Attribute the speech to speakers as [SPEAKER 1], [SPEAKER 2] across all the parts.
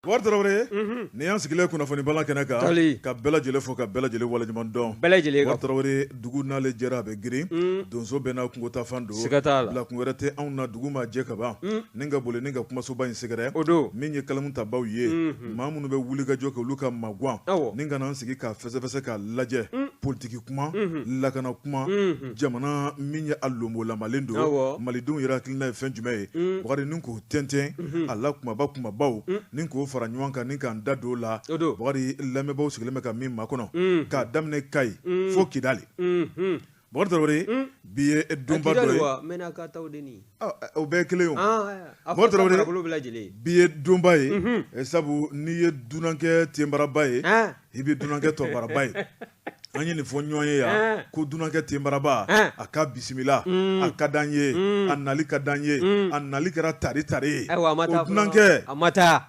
[SPEAKER 1] Bubakari Tarawele, unhun, nin y'an sigilen kunnafoni balan kɛnɛ kan, tali, ka bɛɛ lajɛlen fo ka bɛɛ lajɛlen waleɲuman dɔn,
[SPEAKER 2] bɛɛ lajɛlen ka
[SPEAKER 1] fo, Bubakari Tarawele, dugu n'ale jɛra a bɛ girin, un, donso bɛɛ n'a kungotafan don,
[SPEAKER 2] siga t'a la,
[SPEAKER 1] bilakun wɛrɛ tɛ anw na dugu ma jɛ ka ban, un, ni ka boli ni ka kumasoba in sɛgɛrɛ,
[SPEAKER 2] o don,
[SPEAKER 1] min ye kalamu tabaw ye, unhun, maa minnu bɛ wulikajɔ kɛ olu ka magwan,
[SPEAKER 2] awɔ,
[SPEAKER 1] ni ka n'an sigi k'a fɛsɛfɛsɛ k'a lajɛ,
[SPEAKER 2] un,
[SPEAKER 1] politiki kuma,
[SPEAKER 2] unhun,
[SPEAKER 1] lakana kuma,
[SPEAKER 2] unhun,
[SPEAKER 1] jamana min ye a lonbolamalen don,
[SPEAKER 2] awɔ,
[SPEAKER 1] malidenw yɛrɛ hakilina ye fɛn jumɛn ye,
[SPEAKER 2] un,
[SPEAKER 1] Bubakari ni k'o tɛntɛn,
[SPEAKER 2] unhun,
[SPEAKER 1] a la kumaba kumabaw,
[SPEAKER 2] un,
[SPEAKER 1] ni k'o fara ɲɔgɔn kan ni k'an da don o la,
[SPEAKER 2] o don,
[SPEAKER 1] Bubakari lamɛnbaaw sigilen bɛ ka min makɔnɔ,
[SPEAKER 2] unhun,
[SPEAKER 1] k'a daminɛ Kayi
[SPEAKER 2] un,
[SPEAKER 1] fo Kidali,
[SPEAKER 2] unhun,
[SPEAKER 1] Bubakari Tarawele,
[SPEAKER 2] un,
[SPEAKER 1] bi ye donba dɔ
[SPEAKER 2] Kidali
[SPEAKER 1] ye,
[SPEAKER 2] wa Menaka taw de nin
[SPEAKER 1] o bɛɛ ye kelen ye o,
[SPEAKER 2] ah, a
[SPEAKER 1] Bubakari
[SPEAKER 2] fɔ
[SPEAKER 1] Tarawele,
[SPEAKER 2] marabolo bɛɛ lajɛlen
[SPEAKER 1] bi ye donba ye,
[SPEAKER 2] unhun,
[SPEAKER 1] sabu n'i ye dunankɛ tenbaraba ye,
[SPEAKER 2] an,
[SPEAKER 1] i bɛ dunankɛ tɔbaraba ye an ye nin fɔ ɲɔgɔn ye yan ko dunankɛ tenbaraba a ka bisimila a ka d'an ye a nali ka d'an ye a nali kɛra tari tari ye
[SPEAKER 2] ayiwa a ma taa
[SPEAKER 1] o dunankɛ
[SPEAKER 2] a ma taa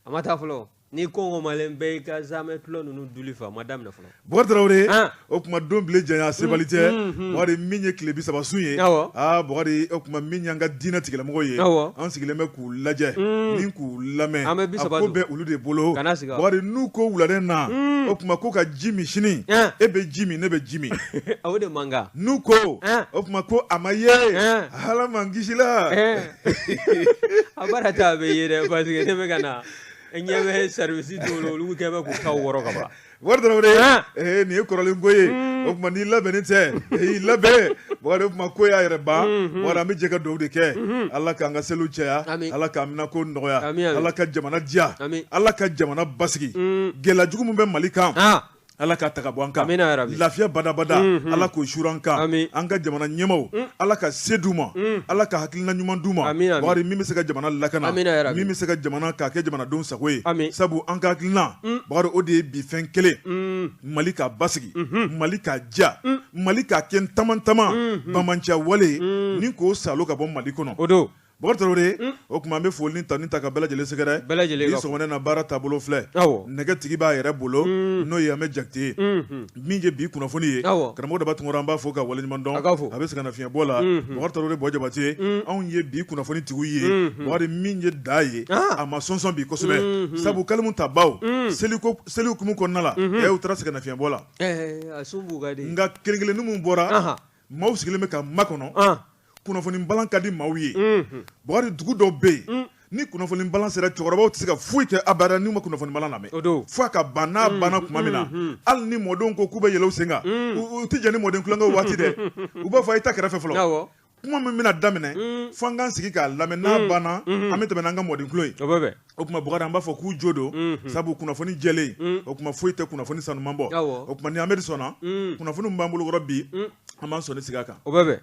[SPEAKER 2] a ma taa fɔlɔ ni kɔngɔmalen bɛɛ y'i ka zamɛ tulɔ ninnu duli fɛ a ma daminɛ fɔlɔ
[SPEAKER 1] Bubakari Tarawele
[SPEAKER 2] An.
[SPEAKER 1] o tuma don bile janya sebali tɛ Bubakari min ye tile 30 sun ye
[SPEAKER 2] Awɔ.
[SPEAKER 1] aa Bubakari o tuma min y'an ka diinɛ tigilamɔgɔw ye
[SPEAKER 2] Awɔ.
[SPEAKER 1] an sigilen bɛ k'u lajɛ ni k'u lamɛn
[SPEAKER 2] An bɛ 30
[SPEAKER 1] a ko
[SPEAKER 2] dun.
[SPEAKER 1] bɛ olu de bolo
[SPEAKER 2] Kana siga.
[SPEAKER 1] Bubakari n'u ko wuladen na o tuma ko ka ji min sini
[SPEAKER 2] An.
[SPEAKER 1] e bɛ ji min ne bɛ ji min
[SPEAKER 2] o de man kan
[SPEAKER 1] n'u ko
[SPEAKER 2] An.
[SPEAKER 1] o tuma ko a ma ye
[SPEAKER 2] An.
[SPEAKER 1] Ala m'an kisila
[SPEAKER 2] a baara ta a bɛ ye dɛ parce que ne bɛ ka na n ɲɛ bɛ service dɔw la olu kɛ bɛ k'u taw wɔrɔ ka ban
[SPEAKER 1] Bubakari Tarawele
[SPEAKER 2] An.
[SPEAKER 1] nin ye kɔrɔlen ko ye o tuma n'i labɛnnen tɛ i labɛn Bubakari o tuma ko y'a yɛrɛ ban Bubakari an bɛ jɛ ka dugawu de kɛ Ala k'an ka seliw caya
[SPEAKER 2] Amin.
[SPEAKER 1] Ala k'an minako nɔgɔya
[SPEAKER 2] Amin, amin.
[SPEAKER 1] Ala ka jamana diya
[SPEAKER 2] Amin.
[SPEAKER 1] Ala ka jamana basigi gɛlɛya jugu min bɛ Mali kan
[SPEAKER 2] Ah.
[SPEAKER 1] Ala k'a ta ka bɔ an kan
[SPEAKER 2] Amina ya Rabi.
[SPEAKER 1] lafiya badabada Ala k'o suuru an kan
[SPEAKER 2] Amin.
[SPEAKER 1] an ka jamana ɲɛmaaw Ala ka se d'u ma Ala ka hakilina ɲuman d'u ma
[SPEAKER 2] Amin, amin.
[SPEAKER 1] Bubakari min bɛ se ka jamana lakana
[SPEAKER 2] Amina ya Rabi.
[SPEAKER 1] min bɛ se ka jamana k'a kɛ jamanadenw sago ye
[SPEAKER 2] Amin.
[SPEAKER 1] sabu an ka hakilina Bubakari o de ye bi fɛn kelen Mali k'a basigi Mali k'a diya Mali k'a kɛ ntaman-taman banbaanciya wale ni k'o salo ka bɔ Mali kɔnɔ
[SPEAKER 2] o don
[SPEAKER 1] Bubakari Tarawele o tuma an bɛ foli ni tanuni ta ka bɛɛ lajɛlen sɛgɛrɛ
[SPEAKER 2] Bɛɛ lajɛlen
[SPEAKER 1] bi
[SPEAKER 2] ka fo.
[SPEAKER 1] sɔgɔmada in na baara taabolo filɛ
[SPEAKER 2] Awɔ.
[SPEAKER 1] nɛgɛ tigi b'a yɛrɛ bolo n'o ye Amɛdi Jakite ye min ye bi kunnafoni ye
[SPEAKER 2] Awɔ.
[SPEAKER 1] karamɔgɔ Daba Tunkara an b'a fo ka waleɲuman dɔn
[SPEAKER 2] A ka fo.
[SPEAKER 1] a bɛ sɛgɛnnafiɲɛbɔ la Bubakari Tarawele Buwa Jabate anw ye bi kunnafoni tigiw ye Bubakari min ye da ye a ma sɔnsɔn bi kosɛbɛ sabu kalimu tabaw seliko seli hukumu kɔnɔna la u taara sɛgɛnnafiɲɛbɔ la
[SPEAKER 2] a sun b'u ka di
[SPEAKER 1] nka kelen kelennin min bɔra
[SPEAKER 2] Ahan.
[SPEAKER 1] maaw sigilen bɛ ka makɔnɔ
[SPEAKER 2] Ah.
[SPEAKER 1] kunnafoni balan ka di maaw ye Bubakari dugu dɔw bɛ yen ni kunnafoni balan sera cɛkɔrɔbaw tɛ se ka foyi kɛ abada n'u ma kunnafoni balan lamɛn
[SPEAKER 2] O don.
[SPEAKER 1] fo a ka ban n'a banna tuma min na hali ni mɔdenw ko k'u bɛ yɛlɛ u sen kan u tɛ jɛn ni mɔden tulonkɛ waati dɛ u b'a fɔ a ye taa kɛrɛfɛ fɔlɔ
[SPEAKER 2] Awɔ.
[SPEAKER 1] kuma min bɛna daminɛ fo an k'an sigi k'a lamɛn n'a banna an bɛ tɛmɛ n'an ka mɔden tulon ye
[SPEAKER 2] O bɛ bɛn.
[SPEAKER 1] o tuma Bubakari an b'a fɔ k'u jo don sabu kunnafoni jɛlen o tuma foyi tɛ kunnafoni sanuman bɔ
[SPEAKER 2] Awɔ.
[SPEAKER 1] o tuma ni Amɛdi sɔnna kunnafoni min b'an bolokɔrɔ bi an b'an sɔnni sigi a kan
[SPEAKER 2] O bɛ bɛn.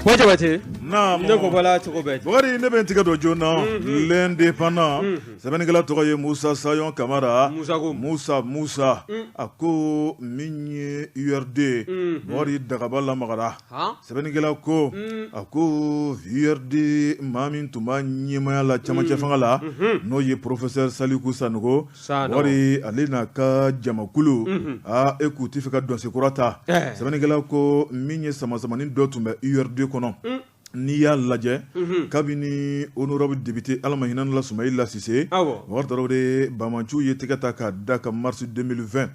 [SPEAKER 2] Buwa Jabate.
[SPEAKER 1] Naamu.
[SPEAKER 2] Ne ko bala cogo bɛɛ.
[SPEAKER 1] Bubakari ne bɛ n tigɛ don joona l'indépendant sɛbɛnnikɛla tɔgɔ ye Musa Sayɔn Kamara
[SPEAKER 2] Musa ko.
[SPEAKER 1] Musa Musa a ko min ye URD Bubakari dagaba lamagara
[SPEAKER 2] Han.
[SPEAKER 1] sɛbɛnnikɛla ko a ko URD maa min tun b'a ɲɛmaaya la camancɛ fanga la n'o ye professeur Saliku Sanogo
[SPEAKER 2] Sanogo.
[SPEAKER 1] Bubakari ale n'a ka jamakulu aa e k'u tɛ fɛ ka dɔnsen kura ta sɛbɛnnikɛla ko min ye samasamani dɔ tun bɛ URD kɔnɔ n'i y'a lajɛ kabini honorable député Ala ma hinɛ la Sumayila Sise
[SPEAKER 2] Awɔ.
[SPEAKER 1] Bubakari Tarawele banbaanciw ye tɛgɛ ta k'a da kan mars 2020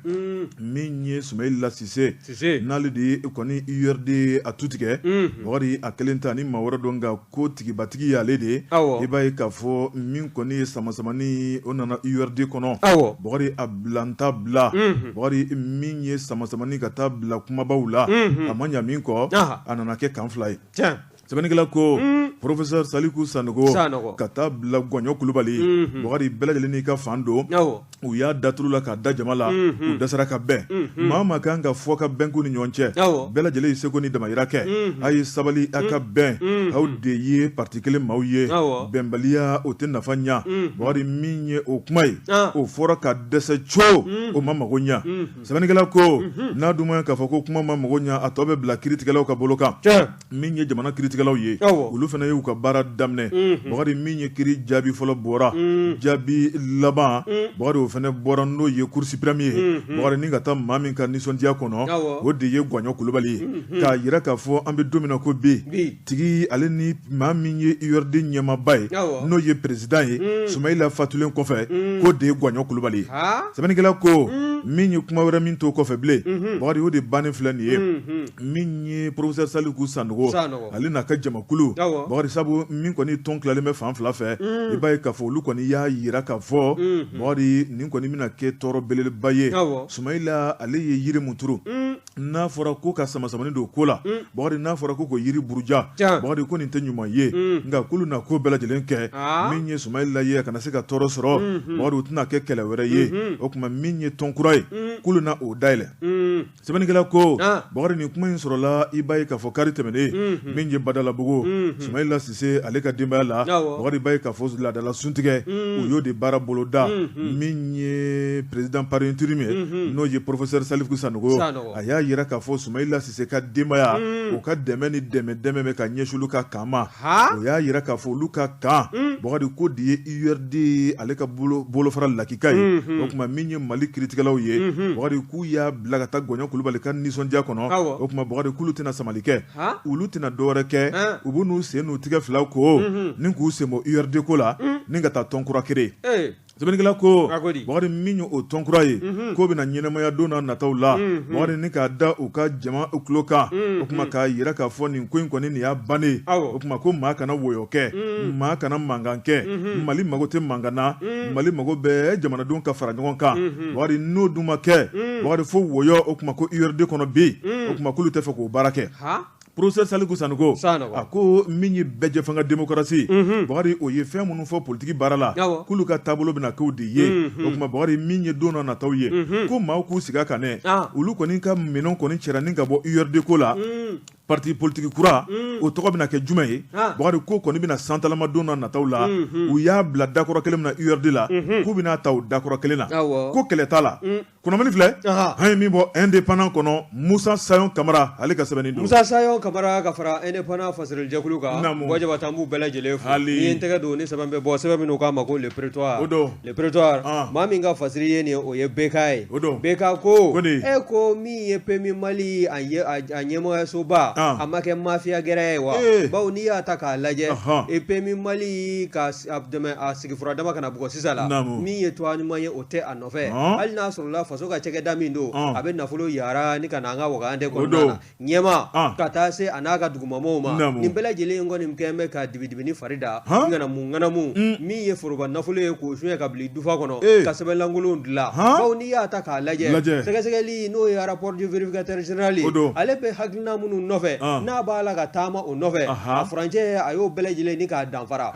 [SPEAKER 1] min ye Sumayila Sise
[SPEAKER 2] Sise.
[SPEAKER 1] n'ale de ye kɔni URD a tu tigɛ Bubakari a kelen ta ni maa wɛrɛ don nka ko tigibatigi y'ale de ye
[SPEAKER 2] Awɔ.
[SPEAKER 1] i b'a ye k'a fɔ min kɔni ye samasamani o nana URD kɔnɔ
[SPEAKER 2] Awɔ.
[SPEAKER 1] Bubakari a bilanta bila Bubakari min ye samasamani ka taa bila kumabaw la a ma ɲa min kɔ
[SPEAKER 2] Aha.
[SPEAKER 1] a nana kɛ kan fila ye
[SPEAKER 2] Tiɲɛ.
[SPEAKER 1] sɛbɛnnikɛla ko professeur Saliku Sanogo
[SPEAKER 2] Sanogo.
[SPEAKER 1] ka taa bila Gɔɲɔ Kulubali Bubakari bɛɛ lajɛlen n'i ka fan don
[SPEAKER 2] Awɔ.
[SPEAKER 1] u y'a da tulu la k'a da jama la u dɛsɛra ka bɛn maa maa kan ka fɔ ka bɛn k'u ni ɲɔgɔn cɛ
[SPEAKER 2] Awɔ.
[SPEAKER 1] bɛɛ lajɛlen y'i seko ni damayira kɛ a ye sabali a ka bɛn aw de ye parti kelen maaw ye
[SPEAKER 2] Awɔ.
[SPEAKER 1] bɛnbaliya o tɛ nafa ɲa Bubakari min ye o kuma ye
[SPEAKER 2] Ah.
[SPEAKER 1] o fɔra ka dɛsɛ co o ma mago ɲa sɛbɛnnikɛla ko n'a dun ma k'a fɔ ko kuma ma mago ɲa a tɔ bɛ bila kiiritigɛlaw ka bolo kan
[SPEAKER 2] Tiɲɛ.
[SPEAKER 1] min ye jamana kiiritigɛlaw ye
[SPEAKER 2] Awɔ.
[SPEAKER 1] olu fana y'u ka baara daminɛ Bubakari min ye kiiri jaabi fɔlɔ bɔra jaabi laban Bubakari o fana bɔra n'o ye Cour suprême ye Bakari ni ka taa maa min ka nisɔndiya kɔnɔ o de ye Gwaɲɔ Kulubali ye k'a jira k'a fɔ an bɛ don min na ko bi tigi ale ni maa min ye URD ɲɛmaaba ye n'o ye président ye Sumayila fatulen kɔfɛ k'o de ye Gwaɲɔ Kulubali ye sɛbɛnnikɛla ko min ye kuma wɛrɛ min to kɔfɛ bilen Bakari o de bannen filɛ nin ye min ye professeur Saliku Sanogo ale n'a ka jamakulu Bakari sabu min kɔni tɔn tilalen bɛ fan fila fɛ i b'a ye k'a fɔ olu kɔni y'a jira k'a fɔ Bakari nin kɔni bɛna kɛ tɔɔrɔ belebeleba ye Sumayila ale ye yiri mun turu n'a fɔra ko ka samasamani don ko la Bakari n'a fɔra ko ko yiri buruja Bakari ko nin tɛ ɲuman ye nka k'olu na ko bɛɛ lajɛlen kɛ min ye Sumayila ye a kana se ka tɔɔrɔ sɔrɔ Bakari u tɛna kɛ kɛlɛ wɛrɛ ye o tuma min ye tɔn kura ye k'olu na o dayɛlɛ sɛbɛnnikɛla ko Bakari nin kuma in sɔrɔla i b'a ye k'a fɔ kari tɛmɛnen min ye Badalabugu Sumayila Sise ale ka denbaya la Bakari i b'a ye k'a fɔ laadala suntigɛ u y'o de baara boloda min ye président par intérim ye n'o ye professeur Saliku Sanogo a y'a jira k'a fɔ Sumayila Sise ka denbaya u ka dɛmɛ ni dɛmɛ dɛmɛ bɛ ka ɲɛsin olu ka camp ma o y'a jira k'a fɔ olu ka camp Bakari k'o de ye URD ale ka bolofara lakika ye o tuma min ye Mali kiritigɛlaw ye Bakari k'u y'a bila ka taa Gɔɲɔ Kulubali ka nisɔndiya kɔnɔ o tuma Bakari k'olu tɛna samali kɛ olu tɛna dɔwɛrɛ kɛ u b'u n'u sen n'u tigɛ fila ko ni k'u sen bɔ URD ko la ni ka taa tɔn kura créer sɛbɛnnikɛla ko Bakari min ye o tɔn kura ye k'o bɛna ɲɛnamaya don na nataw la Bakari ni k'a da u ka jama tulo kan o tuma k'a jira k'a fɔ nin ko in kɔni nin y'a bannen o tuma ko maa kana wɔyɔ kɛ maa kana mankan kɛ Mali mago tɛ mankan na Mali mago bɛ jamanadenw ka fara ɲɔgɔn kan Bakari n'o dun ma kɛ Bakari fo wɔyɔ o tuma ko URD kɔnɔ bi o tuma k'olu tɛ fɛ k'o baara kɛ professeur Saliku Sanogo a ko min ye bɛɛjɛfanga démocratie Bakari o ye fɛn minnu fɔ politiki baara la k'olu ka taabolo bɛna k'o de ye o tuma Bakari min ye don na nataw ye ko maaw k'u sigi a kan dɛ olu kɔni ka minɛn kɔni cɛra ni ka bɔ URD ko la parti politique kura o tɔgɔ bɛna kɛ jumɛn ye Bakari ko kɔni bɛna santalama don na nataw la u y'a bila dakɔrɔ kelen min na URD la k'u bɛna ta o dakɔrɔ kelen na ko kɛlɛ t'a la kunnafoni filɛ an ye min bɔ Indépendant kɔnɔ Musa Sayon Kamara ale ka sɛbɛnni don
[SPEAKER 2] Musa Sayon Kamara ka fara Indépendant fasirilijɛkulu kan Buwa Jabate an b'u bɛɛ lajɛlen fo ni ye n tɛgɛ don ni sɛbɛn bɛ bɔ sɛbɛn min u k'a ma ko Le Prétoire
[SPEAKER 1] o don
[SPEAKER 2] Le Prétoire maa min ka fasiri ye nin ye o ye BK ye
[SPEAKER 1] o don
[SPEAKER 2] BK ko e ko min ye PMU Mali a ɲɛmɔgɔyasoba a ma kɛ mafiya gɛrɛn ye wa bawo n'i y'a ta k'a lajɛ PMU Mali ka dɛmɛ a sigifura dama kana bugɔ sisan la min ye tɔgɔ ɲuman ye o tɛ a nɔfɛ hali n'a sɔrɔla faso ka cakɛda min don a bɛ nafolo yara ni ka na an ka wagande kɔnɔna na ɲɛma ka taa se a n'a ka dugumamɔgɔw ma nin bɛɛ lajɛlen kɔni kɛlen bɛ ka dibidibini fari da ŋanamu ŋanamu min ye foroba nafolo ye k'o suɲɛ ka bila dufa kɔnɔ ka sɛbɛnlankolonw dilan bawo n'i y'a ta k'a lajɛ sɛgɛsɛgɛli n'o ye rapport du vérificateur général ye ale bɛ hakilina minnu nɔfɛ n'a b'a la ka taama o nɔfɛ a furancɛ a y'o bɛɛ lajɛlen ni k'a danfara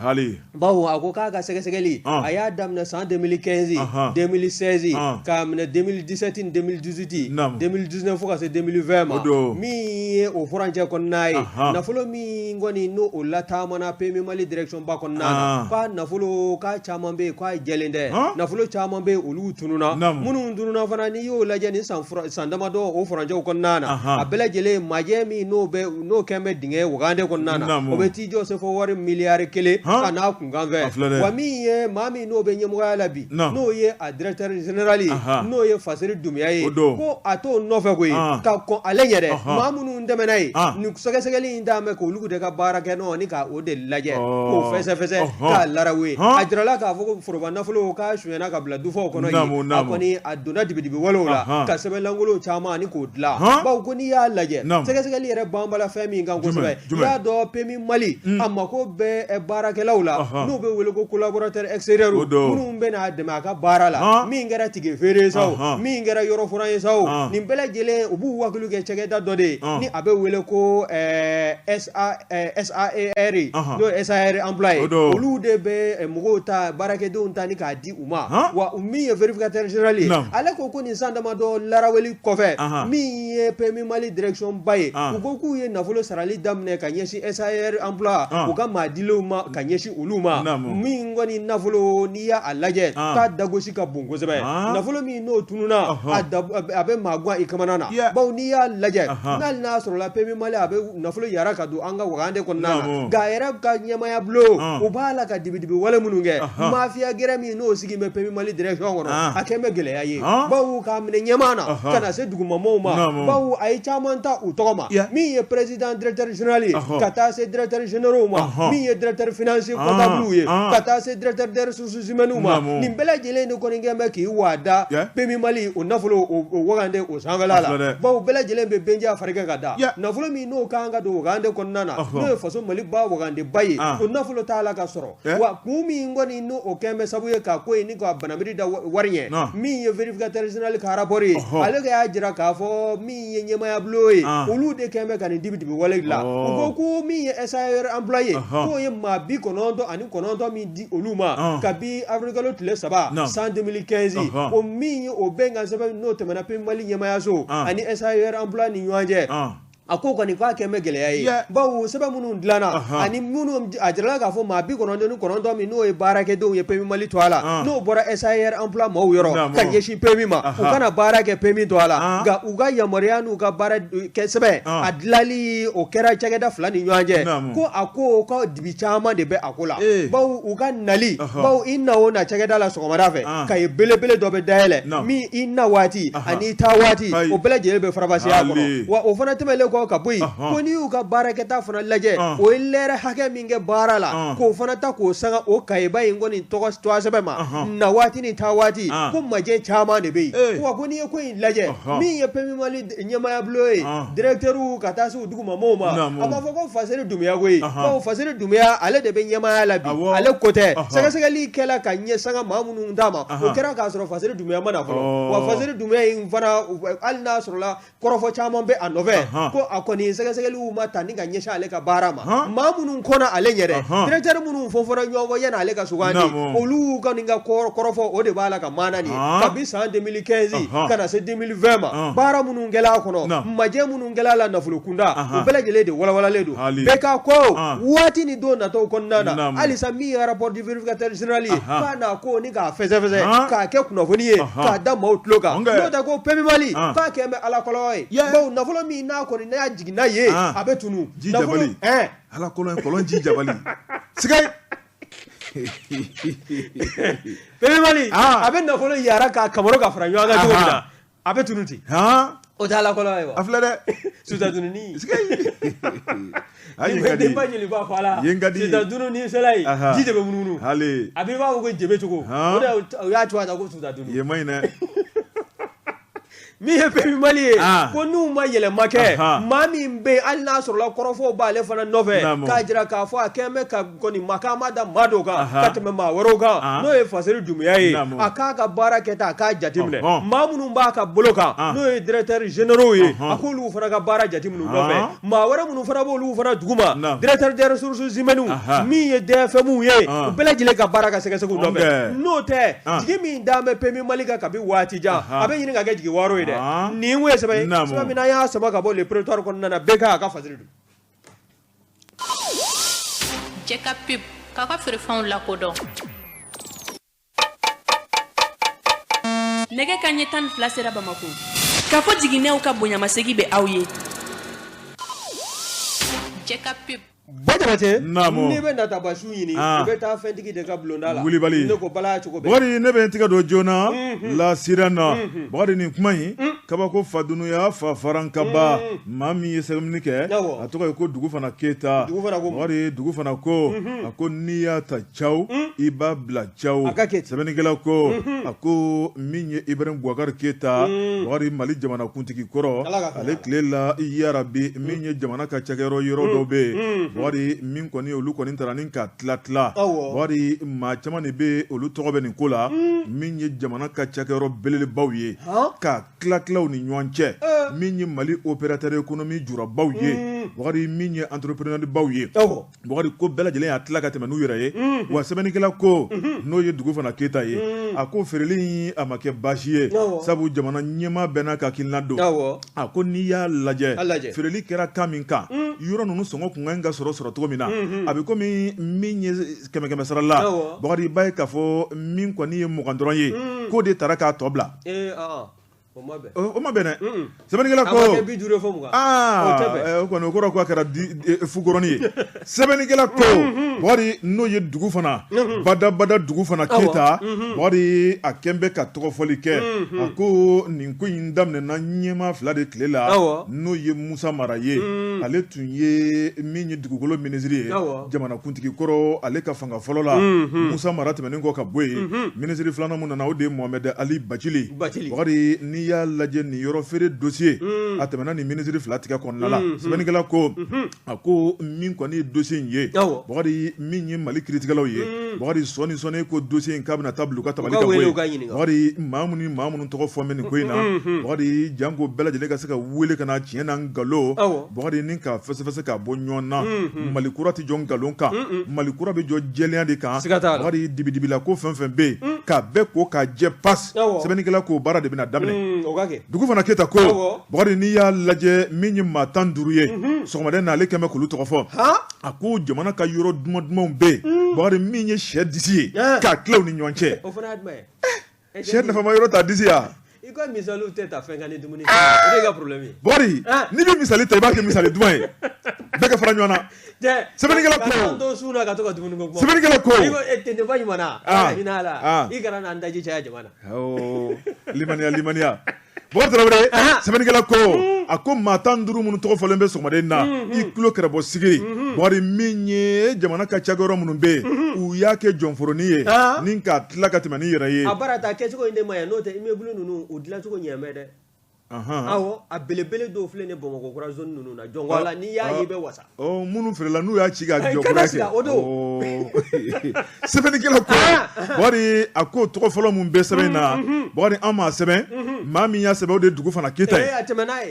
[SPEAKER 2] bawo a ko k'a ka sɛgɛsɛgɛli a y'a daminɛ san 2015 2016 k'a minɛ 2017 ni 2018 2019 fo ka se 2020 ma min ye o furancɛ kɔnɔna ye nafolo min kɔni n'o o lataamana PMU Mali direction ba kɔnɔna na k'a nafolo k'a caman bɛ yen k'a jɛlen tɛ nafolo caman bɛ yen olu tununna minnu tununna fana n'i y'o lajɛ ni san damadɔ o furancɛw kɔnɔna na a bɛɛ lajɛlen majɛ min n'o bɛ n'o kɛn bɛ dingɛ wagande kɔnɔna na o bɛ t'i jɔ se fo wari miliyari kelen ka n'a kunkan fɛ wa min ye maa min n'o bɛ ɲɛmɔgɔya la bi n'o ye a directeur général ye n'o ye Fasiri Dunbiya ye ko a t'o nɔfɛ koyi ka kɔn ale ɲɛ dɛ maa minnu tɛmɛna yen nin sɛgɛsɛgɛli in d'a bɛ k'olu de ka baara kɛ nɔ ni ka o de lajɛ k'o fɛsɛfɛsɛ k'a larawe a jirala k'a fɔ ko foroba nafolo k'a sonyɛna ka bila dufaw kɔnɔ yen a kɔni a donna dibidibi walew la ka sɛbɛnlankolon caman ani k'o dilan bawo ko n'i y'a lajɛ sɛgɛsɛgɛli yɛrɛ banbala fɛn min kan kosɛbɛ i y'a dɔn PMU Mali a mako bɛ baarakɛlaw la n'u bɛ wele ko collaborateur extérieur minnu bɛ n'a dɛmɛ a ka baara la min kɛra tike feere sa o min kɛra yɔrɔ furan ye sa o nin bɛɛ lajɛlen u b'u wakilu kɛ cakɛda dɔ de ye ni a bɛ wele ko SAER n'o ye SAR emploi ye olu de bɛ mɔgɔw ta baarakɛdenw ta ni k'a di u ma wa min ye vérificateur général ye ale ko ko nin san damadɔ laraweli kɔfɛ min ye PMU Mali direction ba ye u ko k'u ye nafolo sarali daminɛ ka ɲɛsin SAR emploi u ka maa dilenw ma ka ɲɛsin olu ma min kɔni nafolo n'i y'a lajɛ k'a dagosi ka bon kosɛbɛ nafolo min n'o tununna a bɛ maa gan i kamana na bawo n'i y'a lajɛ n'hali n'a sɔrɔla PMU Mali a bɛ nafolo yara ka don an ka wagande kɔnɔna na nka a yɛrɛ ka ɲɛmaaya bulon u b'a la ka dibidibi wale minnu kɛ mafiya gɛrɛ min n'o sigi bɛ PMU Mali direction kɔnɔ a kɛn bɛ gɛlɛya ye bawo k'a minɛ ɲɛmaa na ka na se dugumamɔgɔw ma bawo a ye caman ta u tɔgɔ ma min ye président directeur général ye ka taa se directeur généraux ma min ye directeur financier comptable ye ka taa se directeur des ressources humaines ma nin bɛɛ lajɛlen de kɔni kɛn bɛ k'i wada PMU Mali o nafolo o wagande o sanfɛla la bawo bɛɛ lajɛlen bɛ benja fari kɛ ka da nafolo min n'o kan ka don wagande kɔnɔna na n'o ye faso Maliba wagandeba ye o nafolo t'a la ka sɔrɔ wa kun min kɔni n'o o kɛn bɛ sabu ye ka ko in ni ka banabiri da wari ɲɛ min ye vérificateur général ka rapport ye ale ka y'a jira k'a fɔ min ye ɲɛmaaya bulon ye olu de kɛn bɛ ka nin dibidibi wale dilan u ko ko min ye SAR emploi ye k'o ye maa 99 min di olu ma kabi avril kalo tile 3 san 2015 o min ye o bɛnkan sɛbɛn n'o tɛmɛna PMU Mali ɲɛmaayaso ani SAR emploi ni ɲɔgɔn cɛ a ko kɔni k'a kɛn bɛ gɛlɛya ye bawo sɛbɛn minnu dilanna ani minnu a jirala k'a fɔ maa 99 min n'o ye baarakɛdenw ye PMU Mali tɔgɔ la n'o bɔra SAR emploi maaw yɔrɔ ka ɲɛsin PMU ma u kana baara kɛ PMU tɔgɔ la nka u ka yamaruya n'u ka baara kɛ sɛbɛn a dilanli o kɛra cakɛda fila ni ɲɔgɔn cɛ ko a ko ka dibi caman de bɛ a ko la bawo u ka nali bawo i na o na cakɛda la sɔgɔmada fɛ kaye belebele dɔ bɛ dayɛlɛ min i na waati ani i taa waati o bɛɛ lajɛlen bɛ faranfasiya kɔnɔ wa o fana tɛmɛlen kɔ ka bɔ yen ko n'i y'u ka baarakɛta fana lajɛ o ye lɛrɛ hakɛ min kɛ baara la k'o fana ta k'o sanga o kayeba in kɔni tɔgɔ sɛbɛn ma na waati ni taa waati ko majɛ caman de bɛ yen wa ko n'i ye ko in lajɛ min ye PMU Mali ɲɛmaaya bulon ye directeur ka taa se u dugumamɔgɔw ma a b'a fɔ ko Faseri Dunbiya koyi bawo Faseri Dunbiya ale de bɛ ɲɛmaaya la bi ale ko tɛ sɛgɛsɛgɛli kɛla ka ɲɛ sanga maa minnu d'a ma o kɛra k'a sɔrɔ Faseri Dunbiya ma na fɔlɔ wa Faseri Dunbiya in fana hali n'a sɔrɔla kɔrɔfɔ caman bɛ a nɔfɛ ko a kɔni sɛgɛsɛgɛliw ma ta ni ka ɲɛsin ale ka baara ma maa minnu kɔnna ale ɲɛ dɛ directeur minnu fɔfɔra ɲɔgɔn kɔ yanni ale ka sugandi olu kɔni ka kɔrɔfɔ o de b'a la ka maana nin kabi san 2015 ka na se 2020 ma baara minnu kɛla a kɔnɔ majɛ minnu kɛla a la nafolo kunda o bɛɛ lajɛlen de walawalalen don bɛɛ ka ko waati ni don nataw kɔnɔna na halisa min ye rapport du vérificateur général ye k'a n'a ko ni k'a fɛsɛfɛsɛ k'a kɛ kunnafoni ye k'a da maaw tulo kan n'o tɛ ko PMU Mali k'a kɛn bɛ Ala kɔlɔn ye bawo nafolo min n'a kɔni n'a jiginna yen a bɛ tunun
[SPEAKER 1] ji jabali Ala kɔlɔn kɔlɔn ji jabali siga
[SPEAKER 2] PMU Mali a bɛ nafolo yara k'a kamaro ka fara ɲɔgɔn kan cogo min na a bɛ tunun ten o tɛ Ala kɔlɔn ye wa
[SPEAKER 1] a filɛ dɛ
[SPEAKER 2] suta dununi ni ba jeli ba fa la suta dununi sela yen ji de bɛ munumunu a bɛ i b'a fɔ ko jebe cogo o de o y'a cogoya ta ko suta dununi
[SPEAKER 1] yen man ɲi dɛ
[SPEAKER 2] min ye PMU Mali ye ko n'u ma yɛlɛma kɛ maa min bɛ yen hali n'a sɔrɔla kɔrɔfɔw b'ale fana nɔfɛ k'a jira k'a fɔ a kɛn bɛ ka kɔni makama da maa dɔw kan ka tɛmɛ maa wɛrɛw kan n'o ye Faseri Dunbiya ye a k'a ka baara kɛta a k'a jateminɛ maa minnu b'a ka bolo kan n'o ye directeurs généraux ye a k'olu fana ka baara jateminɛ u nɔfɛ maa wɛrɛ minnu fana b'olu fana duguma directeur des ressources humaines min ye DFM ye u bɛɛ lajɛlen ka baara ka sɛgɛsɛgɛ u nɔfɛ n'o tɛ jigi min dalen bɛ PMU Mali kan kabi waati jan a bɛ ɲini ka kɛ jigi waaro ye dɛ nin ye sɛbɛn ye sɛbɛn min n'an y'a sama ka bɔ Le Prétoire kɔnɔna na bɛɛ k'a ka Faseri dun.
[SPEAKER 3] Jɛka pub k'a ka feerefɛnw lakodɔn.
[SPEAKER 4] Nɛgɛ kanɲɛ 12 sera Bamakɔ. K'a fɔ jiginɛw ka bonyamasegin bɛ aw ye.
[SPEAKER 3] Jɛka pub.
[SPEAKER 2] Ba Jabate, n'i bɛ natabasu ɲini i bɛ taa fɛntigi de ka bulonda la.
[SPEAKER 1] Wulibali.
[SPEAKER 2] Ne ko bala cogo bɛɛ.
[SPEAKER 1] Bakari ne bɛ n tɛgɛ don joona la sira na Bakari nin kuma in kabako fadunuya fa farankaba maa min ye sɛbɛnni kɛ a tɔgɔ ye ko Dugufana Keyita. Bakari Dugufana ko a ko n'i y'a ta caw i b'a bila caw sɛbɛnnikɛla ko a ko min ye Ibrahim Boubacar Keyita Bakari Mali jamanakuntigi kɔrɔ ale tile la yarabi min ye jamana ka cakɛyɔrɔ yɔrɔ dɔ bɛ yen Bakari min kɔni olu kɔni taara ni ka tila tila Bakari maa caman de bɛ olu tɔgɔ bɛ nin ko la min ye jamana ka cakɛyɔrɔ belebelebaw ye ka tila tila u ni ɲɔgɔn cɛ min ye Mali opérateur économique jurabaw ye. Bakari min ye entrepreneur baw ye, Bakari ko bɛɛ lajɛlen y'a tila ka tɛmɛ n'u yɛrɛ ye. Wa sɛbɛnnikɛla ko, n'o ye Dugufana Keyita ye, a ko feereli in a ma kɛ baasi ye, sabu jamana ɲɛmaa bɛɛ n'a ka hakilina don. A ko n'i y'a lajɛ, feereli kɛra kan min kan, yɔrɔ ninnu sɔngɔ kun ka ɲi ka sɔrɔ cogo min na, a bɛ komi min ye kɛmɛ kɛmɛ sara la, Bakari, i b'a ye k'a fɔ min kɔni ye 20 dɔrɔn ye, k'o de taara k'a tɔ bila. O ma bɛn dɛ. Sɛbɛnnikɛla ko o kɔni o kɔrɔ k'a kɛra fukɔrɔnin ye. Sɛbɛnnikɛla ko, Bakari, n'o ye Dugufana badabada, Dugufana Keyita, Bakari, a kɛn bɛ ka tɔgɔfɔli kɛ. A ko nin ko in daminɛna ɲɛmaa fila de tile la, n'o ye Musa Mara ye, ale tun ye min ye dugukolo minisiri ye jamanakuntigi kɔrɔ, ale ka fanga fɔlɔ la. Musa Mara tɛmɛnen kɔ ka bɔ yen, minisiri filanan min nana, o de ye Mohamɛdi Ali Bacili. Bakari, n'i y'a lajɛ, nin yɔrɔ feere dossier a tɛmɛna nin minisiri fila tigɛ kɔnɔna la. Sɛbɛnnikɛla ko, a ko min kɔni ye dossier in ye, Bakari, min ye Mali kiiritigɛlaw ye, Bakari, sɔɔni sɔɔni ko dossier in k'a bɛna taa bila u ka tabali kan. Bakari, maa minnu maa minnu tɔgɔ fɔ bɛ nin ko in na, Bakari, janko bɛɛ lajɛlen ka se ka wele ka na tiɲɛ na nkalon, Bakari, ni ka fɛsɛfɛsɛ k'a bɔ ɲɔgɔn na. Mali kura tɛ jɔ nkalon kan, Mali kura bɛ jɔ jɛlenya de kan. Bakari, dibidibila ko fɛn fɛn bɛ yen, k'a bɛɛ ko k'a jɛ pas. Sɛbɛnnikɛla k'o baara de bɛna daminɛ. Dugufana Keyita ko, Bakari, n'i y'a lajɛ, min ye maa 15 ye sɔgɔmada in na, ale kɛn bɛ k'olu tɔgɔ fɔ. A ko jamana ka yɔrɔ duman dumanw bɛ yen, Bakari, min ye sɛ disi ye k'a tila u ni ɲɔgɔn cɛ. Sɛ nafama yɔrɔ ta disi ya.
[SPEAKER 2] I ka misaliw tɛ ta fɛn kan ni dumuni o de y'i ka problème ye.
[SPEAKER 1] Bakari, n'i bɛ misali ta, i b'a kɛ misali duman ye, bɛɛ ka fara ɲɔgɔn na. Sɛbɛnnikɛla ko,
[SPEAKER 2] k'an to sun na ka to ka dumuni ko kuma.
[SPEAKER 1] Sɛbɛnnikɛla ko,
[SPEAKER 2] i ko tentenba ɲuman na, ala ka hinɛ a la, i kana n'an daji caya jama na.
[SPEAKER 1] Limaniya, limaniya. Bakari Tarawele, sɛbɛnnikɛla ko, a ko maa 15 minnu tɔgɔ fɔlen bɛ sɔgɔmada in na, i tulo kɛrɛbɔ sigi. Bakari, min ye jamana ka cakɛyɔrɔ minnu bɛ yen, u y'a kɛ jɔnforonin ye ni k'a tila ka tɛmɛ ni yɛrɛ ye.
[SPEAKER 2] A baara ta kɛcogo in de ma ɲɛ, n'o tɛ immeuble ninnu u dilancogo ɲɛ bɛ dɛ. Awɔ, a belebele dɔw filɛ nin Bamakɔ kura zone ninnu na, jɔn ko Ala, n'i y'a ye i bɛ wasa.
[SPEAKER 1] Minnu feerela n'u y'a ci ka jɔ kura kɛ, o don. Sɛbɛnnikɛla ko, Bakari, a ko tɔgɔ fɔlɔ min bɛ sɛbɛn in na, Bakari, an m'a sɛbɛn, maa min y'a sɛbɛn, o de ye Dugufana Keyita ye,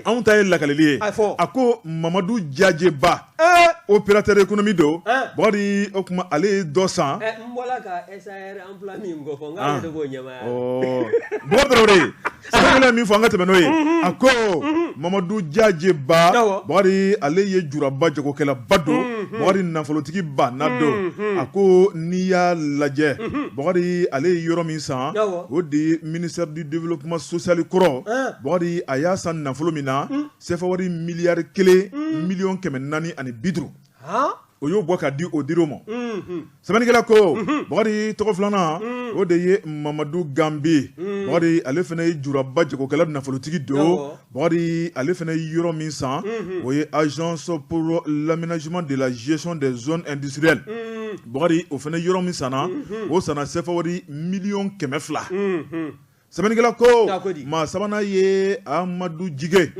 [SPEAKER 1] anw ta ye lakalili ye. A ko Mamadu Jajeba, opérateur économique don, Bakari, o tuma ale ye dɔ san.
[SPEAKER 2] N bɔra ka SAR emploi min ko fɔ, n k'ale de b'o ɲɛmaaya.
[SPEAKER 1] Bakari Tarawele, sɛbɛnnikɛla ye min fɔ, an ka tɛmɛ n'o ye. A ko Mamadu Jajeba, Bakari, ale ye juraba jagokɛlaba don, Bakari, nafolotigi ba na don. A ko n'i y'a lajɛ, Bakari, ale ye yɔrɔ min san, o de ye ministère du développement social kɔrɔ. Bakari, a y'a san nafolo min na, sefa wari miliyari 1 450 miliyɔn, o y'o bɔ ka di o dir'o ma. Sɛbɛnnikɛla ko, Bakari, tɔgɔ filanan, o de ye Mamadu Ganbi. Bakari, ale fana ye juraba jagokɛla nafolotigi don. Bakari, ale fana ye yɔrɔ min san, o ye agence pour l'aménagement de la gestion des zones industrielles. Bakari, o fana yɔrɔ min sanna, o sanna sefa wari 200 miliyɔn. Sɛbɛnnikɛla ko, maa sabanan ye Amadu Jige.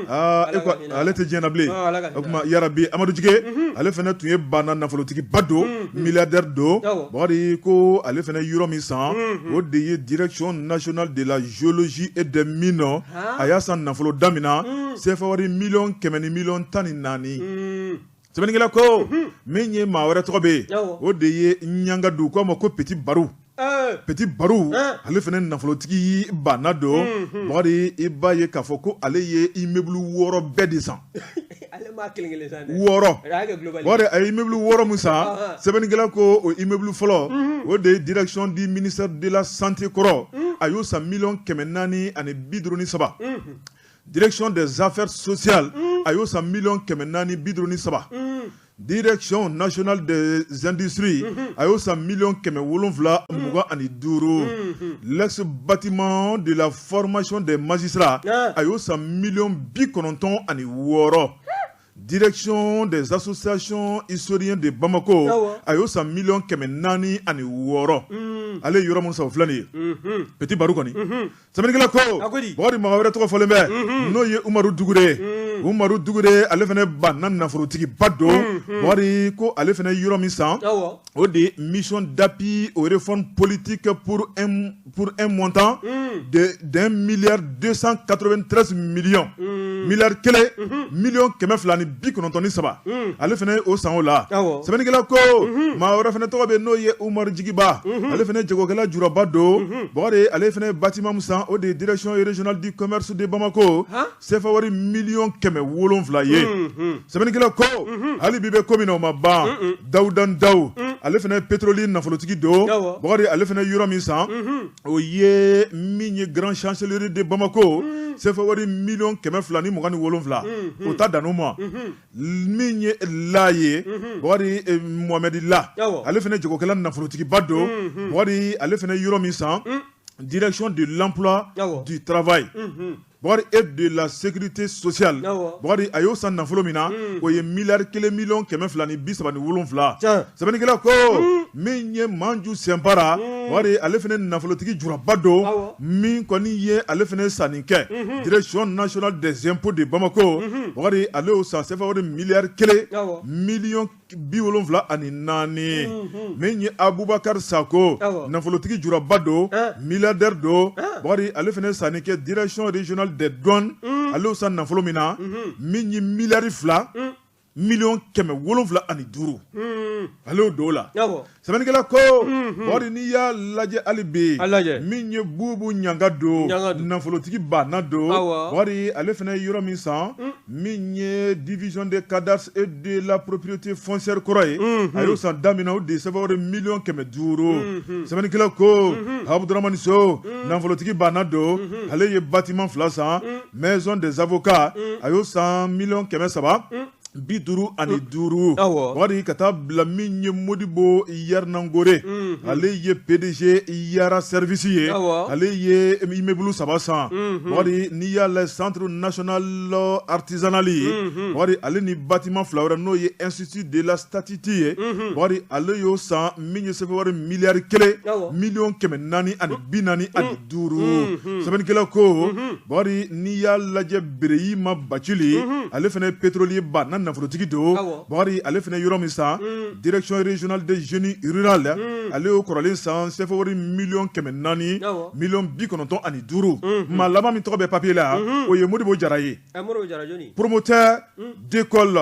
[SPEAKER 1] Ale tɛ diɲɛ na bilen, o tuma yarabi Amadu Jige, ale fana tun ye banna nafolotigiba don, milliardaire don. Bakari ko ale fana yɔrɔ min san, o de ye direction nationale de la géologie et des mines. A y'a san nafolo da min na, sefa wari 100 ni 14 miliyɔn. Sɛbɛnnikɛla ko, min ye maa wɛrɛ tɔgɔ bɛ yen, o de ye Ɲangadu, k'a ma ko Petit Baru. Petit Baru, ale fana nafolotigi banna don. Bakari, i b'a ye k'a fɔ ko ale ye immeuble 6 bɛɛ de san. 6. Bakari, a ye immeuble 6 min san, sɛbɛnnikɛla ko o immeuble fɔlɔ, o de ye direction du ministère de la santé kɔrɔ, a y'o san 453 miliyɔn. Direction des affaires sociales, a y'o san 453 miliyɔn. Direction nationale des industries, a y'o san 725 miliyɔn. L'ex bâtiment de la formation des magistrats, a y'o san 96 miliyɔn. Direction des associations historiennes de Bamako, a y'o san 406 miliyɔn. Ale ye yɔrɔ min san, o filɛ nin ye. Petit Baru kɔni, sɛbɛnnikɛla ko, Bakari, maa wɛrɛ tɔgɔ fɔlen bɛ, n'o ye Umaru Dugure ye. Umaru Dugure, ale fana banna nafolotigiba don. Bakari ko ale fana ye yɔrɔ min san, o de ye mission d'appui aux réformes politiques pour un montant de d'1 milliard 293 millions. Miliyari 1 293 000 000, ale fana ye o san o la. Sɛbɛnnikɛla ko maa wɛrɛ fana tɔgɔ bɛ yen, n'o ye Umaru Jigiba. Ale fana jagokɛla juraba don. Bakari, ale fana ye bâtiment min san, o de ye direction régionale du commerce de Bamako, CFA wari 700 000 000 ye. Sɛbɛnnikɛla ko hali bi bɛ ko min na, o ma ban. Dawuda Daw, ale fana ye pétrolier nafolotigi don. Bakari, ale fana ye yɔrɔ min san, o ye min ye grand chancellerie de Bamako, CFA wari 227 000 000. O ta dan'o ma. Min ye la ye, Bakari Mohamed La, ale fana jagokɛla nafolotigiba don. Bakari, ale fana ye yɔrɔ min san, direction de l'emploi, du travail, Bakari, et de la sécurité sociale. Bakari, a y'o san nafolo min na, o ye miliyari 1 237 000 000. Sɛbɛnnikɛla ko min ye Manju Sɛnpara, Bakari, ale fana nafolotigi juraba don. Min kɔni ye ale fana sanni kɛ, direction nationale des impôts de Bamako, Bakari, ale y'o san CFA wari miliyari 1 74 000 000. Min ye Abubakar Sako, nafolotigi juraba don, milliardaire don. Bakari, ale fana sanni kɛ direction régionale des douanes, ale y'o san nafolo min na, min ye miliyari 2 705 000 000, ale y'o don o la. Sɛbɛnnikɛla ko Bakari, n'i y'a lajɛ hali bi, min ye Bubu Ɲanga don, nafolotigi banna don. Bakari, ale fana ye yɔrɔ min san, min ye division de cadastre et de la propriété foncière kɔrɔ ye, a y'o san da min na, o de ye CFA wari 500 000 000. Sɛbɛnnikɛla ko Abudramani So, nafolotigi banna don. Ale ye bâtiment fila san. Maison des avocats, a y'o san 355 000 000. Bakari, ka taa bila min ye Modibo Yarinangore, ale ye PDG Yara Service ye, ale ye immeuble saba san. Bakari, n'i y'a lajɛ, centre national artisanal ye, Bakari, ale ni bâtiment fila wɛrɛ, n'o ye institut de la statistique ye. Bakari, ale y'o san min ye CFA wari miliyari 1 445 000 000. Sɛbɛnnikɛla ko Bakari, n'i y'a lajɛ, Bereyima Bacili, ale fana ye pétrolier ba n'a nafolotigi don. Bakari, ale fana yɔrɔ min san, direction régionale des génie rural, ale y'o kɔrɔlen san CFA wari 400 095 000 000. Maa laban min tɔgɔ bɛ papier la, o ye Modibo Jara ye, promoteur d'école,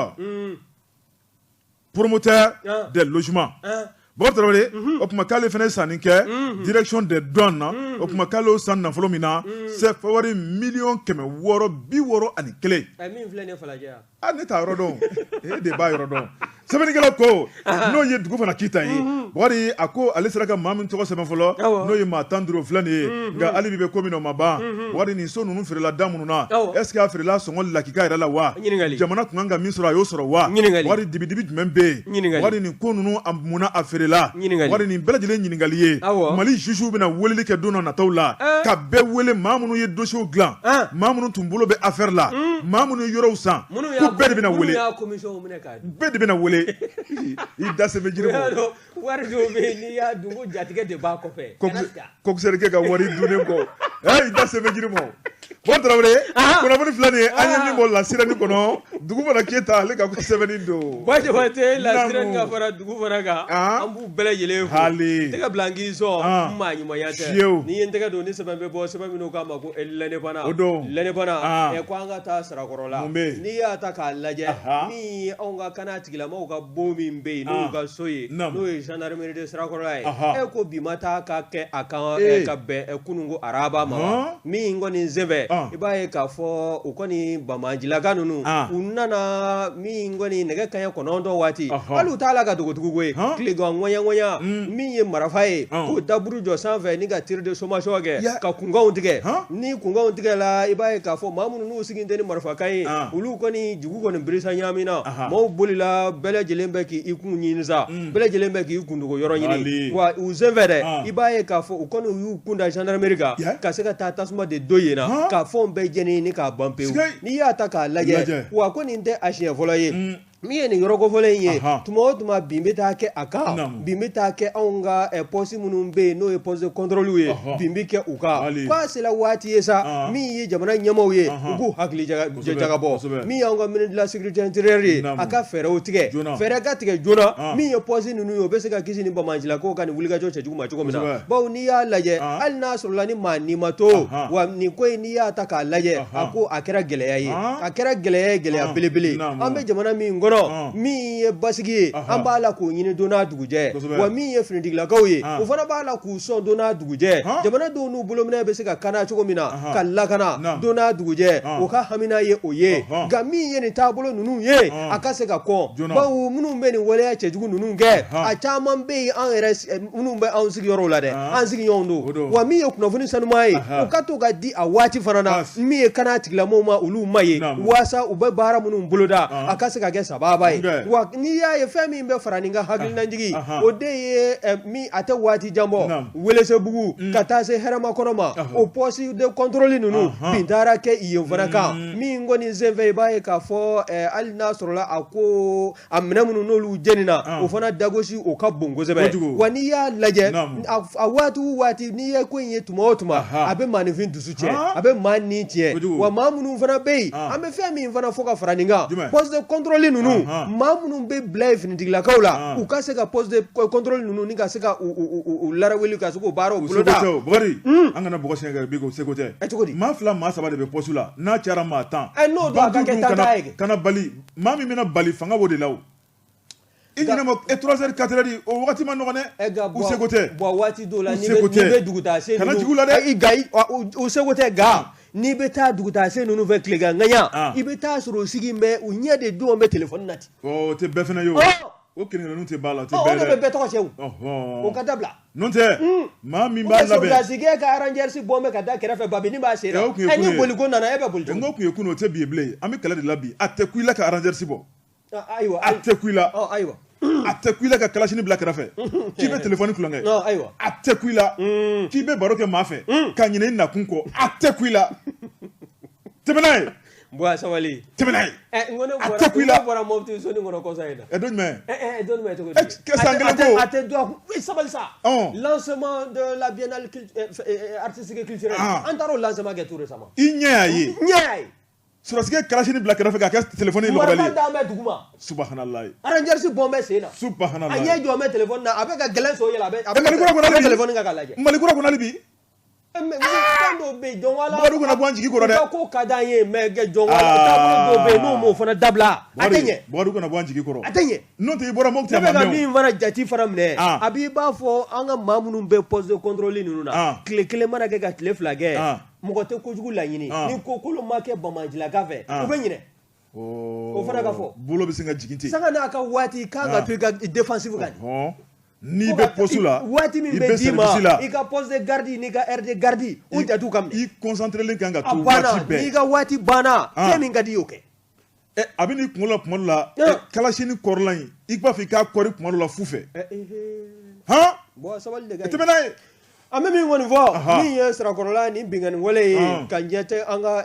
[SPEAKER 1] promoteur des logements. Bɔkari Tarawele, o tuma k'ale fana ye sanni kɛ direction des douanes na. O tuma k'ale y'o san nafolo min na, CFA wari 661 000 000.
[SPEAKER 2] Min filɛ nin ye Falajɛ yan.
[SPEAKER 1] A ne t'a yɔrɔ dɔn, e de b'a yɔrɔ dɔn. Sɛbɛnnikɛla ko n'o ye dugu fana kita ye, Bakari, a ko ale sera ka maa min tɔgɔ sɛbɛn fɔlɔ, n'o ye maa 15 filɛ nin ye. Nka hali bi bɛ ko min na, o ma ban. Bakari, nin so ninnu feerela da minnu na, est ce que a feerela sɔngɔ lakika yɛrɛ la wa? Jamana tun kan ka min sɔrɔ, a y'o sɔrɔ wa? Bakari, dibidibi jumɛn bɛ yen? Bakari, nin ko ninnu, a munna a feerela? Bakari, nin bɛɛ lajɛlen ɲininkali ye. Mali juges bɛna weleli kɛ don dɔ nataw la, ka bɛɛ wele, maa minnu ye dossiers dilan, maa minnu tun bolo bɛ affaire la, maa minnu ye yɔrɔw san, ko bɛɛ de bɛna wele, bɛɛ de bɛna wele. I da se bɛ jiri ma.
[SPEAKER 2] Wari dɔw bɛ yen, n'i y'a dun, ko jatigɛ de b'a kɔfɛ.
[SPEAKER 1] Kɔkisɛrikɛ ka wari dunnen kɔ, i da se bɛ jiri ma. Bɔn Tarawele, kunnafoni filɛ nin ye, an ye min bɔ La Sirène kɔnɔ, dugu fana Keyita, ale ka sɛbɛnni don.
[SPEAKER 2] Jabate, La Sirène ka fara dugu fana kan, an b'u bɛɛ lajɛlen fo.
[SPEAKER 1] Hali
[SPEAKER 2] tɛgɛ bila n k'i sɔn, maa ɲumanya tɛ.
[SPEAKER 1] Fiyewu.
[SPEAKER 2] N'i ye n tɛgɛ don ni sɛbɛn bɛ bɔ, sɛbɛn minnu k'a ma ko l'Indépendant.
[SPEAKER 1] O don.
[SPEAKER 2] L'Indépendant ɛ, ko an ka taa Sarakɔrɔ la.
[SPEAKER 1] Mun bɛ yen?
[SPEAKER 2] N'i y'a ta k'a lajɛ, min ye anw ka kana tigilamɔgɔw ka bon min bɛ yen, n'o y'u ka so ye, n'o ye gendarmerie de Sarakɔrɔla ye, e ko bi ma taa ka kɛ a kan ka bɛn kununko araba ma wa? Min kɔni senfɛ, i b'a ye k'a fɔ u kɔni banbaancilaka ninnu, u nana min kɔni nɛgɛ kanɲɛ 9 waati, hali u t'a la ka dogotugu koyi. Tilegan ŋɔɲɛ ŋɔɲɛ, min ye marafa ye, k'o daburu jɔ sanfɛ ni ka tir de sommation kɛ ka kunkanw tigɛ. Ni kunkanw tigɛla, i b'a ye k'a fɔ maa minnu n'u sigi tɛ ni marifakan ye, olu kɔni jugu kɔni birisa ɲaamina. Maaw bolila, bɛɛ lajɛlen bɛ k'i kun ɲini sa, bɛɛ lajɛlen bɛ k'i kundogo yɔrɔ ɲini. Wa u senfɛ dɛ, i b'a ye k'a fɔ u kɔni u y'u kun da gendarmerie kan ka se ka taa tasuma de don yen na, ka fɛnw bɛɛ jɛni ni k'a ban pewu. N'i y'a ta k'a lajɛ, wa ko nin tɛ a siɲɛ fɔlɔ ye. Min ye nin yɔrɔ kofɔlen in ye, tuma o tuma bin bɛ taa kɛ a kan, bin bɛ taa kɛ anw ka poste minnu bɛ yen n'o ye poste de contrôle ye, bin bɛ kɛ u kan. K'a sera waati ye sa, min ye jamana ɲɛmaaw ye, u k'u hakili jagabɔ. Min y'anw ka ministre de la sécurité intérieure ye, a ka fɛɛrɛw tigɛ, fɛɛrɛ ka tigɛ joona. Min ye poste ninnu ye, o bɛ se ka kisi ni banbaancilakaw ka nin wulikajɔ cɛjugu ma cogo min na. Bawo n'i y'a lajɛ, hali n'a sɔrɔla ni maa ni ma to, wa nin ko in n'i y'a ta k'a lajɛ, a ko a kɛra gɛlɛya ye, a kɛra gɛlɛya ye, gɛlɛya belebele. An bɛ jamana min kɔnɔ, min ye basigi ye, an b'a la k'o ɲini don n'a dugujɛ. Wa min ye finitigilakaw ye, o fana b'a la k'u sɔn don n'a dugujɛ. Jamanadenw n'u bolominɛ bɛ se ka kana cogo min na, ka lakana don n'a dugujɛ, o ka hamina ye o ye. Nka min ye nin taabolo ninnu ye, a ka se ka kɔn. Bawo minnu bɛ nin waleya cɛjugu ninnu kɛ, a caman bɛ yen an yɛrɛ minnu bɛ anw sigiyɔrɔw la dɛ, an sigiɲɔgɔnw don. Wa min ye kunnafoni sanuman ye, o ka to ka di a waati fana na, min ye kana tigilamɔgɔw ma, olu ma ye, waasa u bɛ baara minnu boloda, a ka se ka kɛ sababa ye. Wa n'i y'a ye fɛn min bɛ fara nin ka hakilinajigi, o de ye min a tɛ waati jan bɔ, Welesebugu ka taa se Hɛrɛmakɔnɔ ma, o poste de contrôle ninnu bin taara kɛ yen fana kan. Min kɔni senfɛ, i b'a ye k'a fɔ hali n'a sɔrɔla a ko a minɛ minnu n'olu jenina, o fana dagosi o ka bon kosɛbɛ. Wa n'i y'a lajɛ, a waati o waati n'i ye ko in ye tuma o tuma, a bɛ maaninfin dusu tiɲɛ, a bɛ maa ni tiɲɛ. Wa maa minnu fana bɛ yen, an bɛ fɛn min fana fɔ ka fara nin kan, poste de contrôle ninnu, maa minnu bɛ bila yen finitigilakaw la, u ka se ka poste de contrôle ninnu ni ka se ka u larawuli, ka se k'o baaraw boloda.
[SPEAKER 1] Bukari, an kana bɔgɔ siɲɛ kɛ bi k'o seko tɛ.
[SPEAKER 2] Cogo di?
[SPEAKER 1] Maa 2 maa 3 de bɛ poste la, n'a cayara maa 10.
[SPEAKER 2] N'o don a ka kɛ tan ye.
[SPEAKER 1] Kana bali, maa min bɛna bali fanga b'o de la o. I ɲinɛ ma 3 heures 4 heures, o wagati ma nɔgɔn dɛ. U seko tɛ.
[SPEAKER 2] Bon waati dɔw la n'i bɛ dugutaa se
[SPEAKER 1] kana jigin u la dɛ.
[SPEAKER 2] U seko tɛ, nka n'i bɛ taa dugutaa se ninnu fɛ tilegan ŋaɲa, i bɛ taa sɔrɔ u sigi bɛ u ɲɛ de don bɛ telefɔni na ten.
[SPEAKER 1] O tɛ bɛɛ fana ye o. O kelen-kelenninw tɛ ba la, o tɛ bɛɛ
[SPEAKER 2] dɛ. O de bɛ bɛɛ tɔgɔ tiɲɛ o. O ka dabila.
[SPEAKER 1] N'o tɛ, maa min b'a labɛn.
[SPEAKER 2] Sɔrɔdasikɛ ka Rangers bɔ bɛ ka da kɛrɛfɛ, babini b'a sen na. Ni boliko nana, e bɛ boli cogo di?
[SPEAKER 1] N ko kun ye kunun, o tɛ bi ye bilen. An bɛ kɛlɛ de la bi. A tɛ ku i la ka Rangers bɔ.
[SPEAKER 2] Ayiwa.
[SPEAKER 1] A tɛ ku i la.
[SPEAKER 2] Ayiwa.
[SPEAKER 1] A tɛ ku i la ka kalasini bila kɛrɛfɛ k'i bɛ telefɔni tulonkɛ.
[SPEAKER 2] Ayiwa.
[SPEAKER 1] A tɛ ku i la k'i bɛ baro kɛ maa fɛ ka ɲinɛ i nakun kɔ. A tɛ ku i la. Tɛmɛ n'a ye.
[SPEAKER 2] Buwa sabali.
[SPEAKER 1] Tɛmɛ n'a ye.
[SPEAKER 2] N ko ne bɔra, a tɛ ku i la. Ne bɔra Mopti zone kɔnɔ kɔsa in
[SPEAKER 1] na. Don jumɛn?
[SPEAKER 2] Don jumɛn cogo di?
[SPEAKER 1] San kelen ko.
[SPEAKER 2] A tɛ don a kun. Sabali sa. Lancement de la biennale artistique et culturelle. An taara o lancement kɛ tout récemment.
[SPEAKER 1] I ɲɛ y'a ye.
[SPEAKER 2] N ɲɛ y'a ye.
[SPEAKER 1] Sɔrɔdasikɛ kalasini bila kɛrɛfɛ k'a kɛ telefɔni lɔgɔbali ye.
[SPEAKER 2] Marifa d'an bɛ duguma.
[SPEAKER 1] Subahanallahi.
[SPEAKER 2] Rangers bɔn bɛ sen na.
[SPEAKER 1] Subahanallahi.
[SPEAKER 2] A ɲɛ jɔ bɛ telefɔni na, a bɛ ka gɛlɛn so yɛlɛ, a bɛ.
[SPEAKER 1] Mali kura kɔnɔ hali bi.
[SPEAKER 2] Telefɔni kan k'a lajɛ.
[SPEAKER 1] Mali kura kɔnɔ hali bi.
[SPEAKER 2] Mais fɛn dɔw bɛ yen, jɔn wala.
[SPEAKER 1] Bukari kana bɔ an jigi kɔrɔ dɛ.
[SPEAKER 2] U ka ko ka d'an ye, mais jɔn wala taabolo dɔw bɛ yen n'o m'o fana dabila, a tɛ ɲɛ.
[SPEAKER 1] Bukari kana bɔ an jigi kɔrɔ.
[SPEAKER 2] A tɛ ɲɛ.
[SPEAKER 1] N'o tɛ i bɔra Mopti
[SPEAKER 2] a ma mɛn o. Ne bɛ ka min fana jate fana minɛ, a b'i b'a fɔ an ka maa minnu bɛ poste de contrôle ninnu na, tile kelen mana kɛ ka tile 2 kɛ, mɔgɔ tɛ kojugu laɲini. Ni ko kolon ma kɛ banbaancilaka fɛ, u bɛ ɲinɛ. O fana ka fɔ.
[SPEAKER 1] Bolo bɛ sin ka jigin ten.
[SPEAKER 2] Sanga n'a ka waati kan ka to i ka défensive kan.
[SPEAKER 1] N'i bɛ poste la,
[SPEAKER 2] waati min bɛ d'i ma, i ka poste de garde n'i ka aire de garde, o jatiw ka minɛ.
[SPEAKER 1] I concentré kan ka to waati bɛɛ.
[SPEAKER 2] N'i ka waati banna, fɛn min ka di i y'o kɛ.
[SPEAKER 1] A bɛ n'i kunkolo la tuma dɔ la, kalasini kɔrɔla in, i b'a fɔ i k'a kɔri tuma dɔ la fu fɛ. Han?
[SPEAKER 2] Bon sabali de ka ɲi.
[SPEAKER 1] Tɛmɛ n'a ye.
[SPEAKER 2] An bɛ min kɔni fɔ, min ye Sirakɔrɔla ni binkanni wale ye, ka ɲɛ an ka